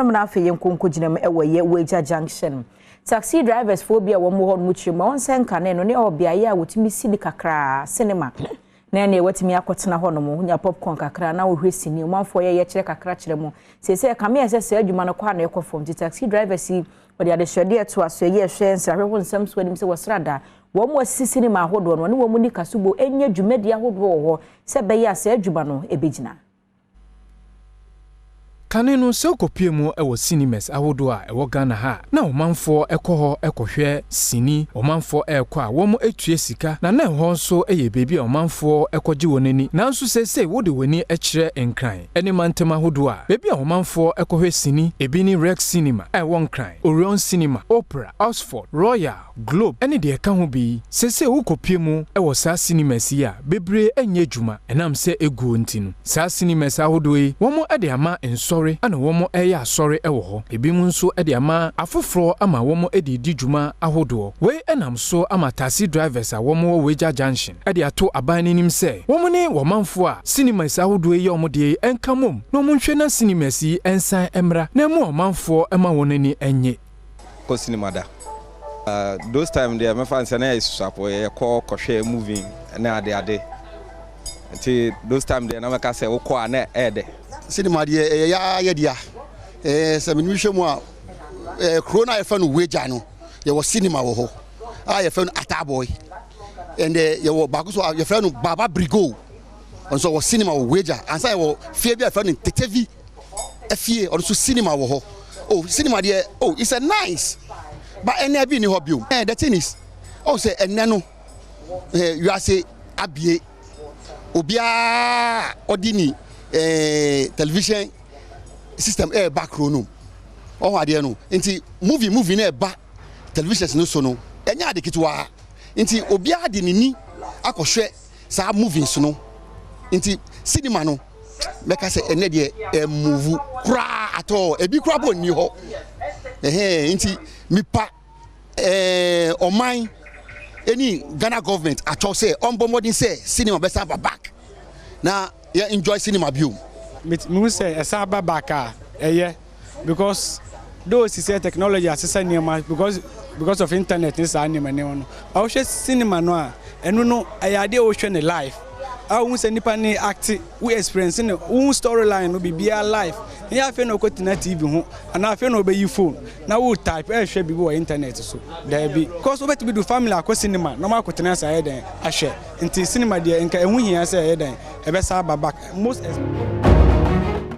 Na afei yɛn nkonko gyina mu wɔ yɛ Weija Junction. Taxi drivers foɔ bi a wɔn wɔ hɔ nom kyerɛ mu a wɔn nsa nkane no ne ɔwɔ beaeɛ a wɔtumi si ne kakraa cinema na ɛnna wɔtumi akɔtena hɔ nom nya popcorn kakra na wɔhwɛ sini. Ɔmanfoɔ yɛ yɛkyerɛ kakra kyerɛ mu sɛsɛ kame yɛ sɛ saa adwuma no kɔ a na ɛkɔ fam, nti taxi drivers yi wɔde adehyɛdeɛ to aso ɛyɛ ɛhwɛ nsrahwɛ ho nsɛm so anim sɛ wɔsra da wɔn mu asisi cinema ahodoɔ no, wɔne wɔn mu ni kasobo ɛnyɛ dwumadi ahodoɔ wɔ hɔ sɛ ɛbɛyɛ a saa adwuma no ɛbɛgyina. Kane no, sɛ wokɔpie mu wɔ cinemas ahodoɔ a ɛwɔ Ghana ha, na ɔmanfoɔ ɛkɔ hɔ ɛkɔhwɛ sini. Ɔmanfoɔ ɛrekɔ a, wɔn atua sika, na ɛhɔ nso yɛ beebi a ɔmanfoɔ ɛkɔgye wɔn ani. Nanso seesei wode w'ani kyerɛ Nkran ne mantam ahodoɔ a, beebi a ɔmanfoɔ ɛkɔhwɛ sini ebi ne Rex Cinema a ɛwɔ Nkran, Orion Cinema, Opera, Oxford, Royal, Globe ɛne deɛ ɛka ho bi. Seesei wokɔpie mu wɔ saa cinemas yi a, bebree nyɛ adwuma ɛnam sɛ eguo nti no. Saa cinemas ahodoɔ yi, wɔn de ama nsɔre ana wɔn ɛyɛ asɔre wɔ hɔ. Ebinom nso de ama afoforɔ ama wɔn de di dwuma ahodoɔ. Wei ɛnam so ama taxi drivers a wɔn wɔ Weija Junction de ato aban n'anim sɛ wɔn ne wɔmanfoɔ a cinemas ahodoɔ yi yɛ wɔn deɛ yi ɛnka mom na wɔn nhwɛ na cinemas yi nsan mmra na ɛmu ɔmanfoɔ ma wɔn ani nye. Kɔ cinema da, those time deɛ, mɛfa nsɛ na yɛ susuapo, yɛkɔ kɔhwɛ movie ne ade ade, nti those time deɛ na mɛka sɛ wokɔ a na ɛyɛ dɛ. Cinema deɛ, ɛyɛ yaa yɛ dea. Sɛ menu hwɛ mu a, kuro no a yɛfrɛ no Weija no, yɛwɔ cinema wɔ hɔ a yɛfrɛ no Ataboy, ɛnɛ yɛwɔ baako so a yɛfrɛ no Baba Brigo, ɔno nso wɔ cinema wɔ Weija. Ansa yɛwɔ fie bi a yɛfrɛ no Tetevi efie, ɔno nso cinema wɔ hɔ. Oh, cinema deɛ, oh, it's a nice, but ɛnɛ bi ni hɔ bio. The thing is, oh, sɛ ɛnɛ no wiase abie, obiara ɔdi ni television system ɛɛba kuro no ɔhɔ adeɛ no, nti movie no ɛba televisions no so no, ɛnyɛ ade ketewa, nti obiara de n'ani akɔhwɛ saa movies no. Nti cinema no, mɛka sɛ ɛnɛ deɛ ɛmove koraa atɔ, ebi koraa bɔ nni hɔ ɛhɛn. Nti mipa ɔman ɛni Ghana government atɔ sɛ ɔmbɔ mmɔden sɛ cinema bɛsan ba back na yɛ enjoy cinema bio. Mehu sɛ ɛsan ba back a, ɛyɛ, because though sisi technology asesa nneɛma because of internet ne saa nneɛma nneɛma no, a wohwɛ cinema no a, ɛno no ɛyɛ adeɛ a wohwɛ ne live a, wohu sɛ nipa ne act, wo experience ne wohu storyline no biribiara live. Ɛnyɛ afei na wokɔtena TV ho anaa afei na wobɛyi phone na wo type ɛhwɛ biribi wɔ internet so. Daabi, because wobɛtumi do family akɔ cinema na ɔmo akɔtena sɛ ayɛ dɛn ahwɛ. Nti cinema deɛ, nka ɛho hia sɛ ɛyɛ dɛn ɛbɛsa aba back most.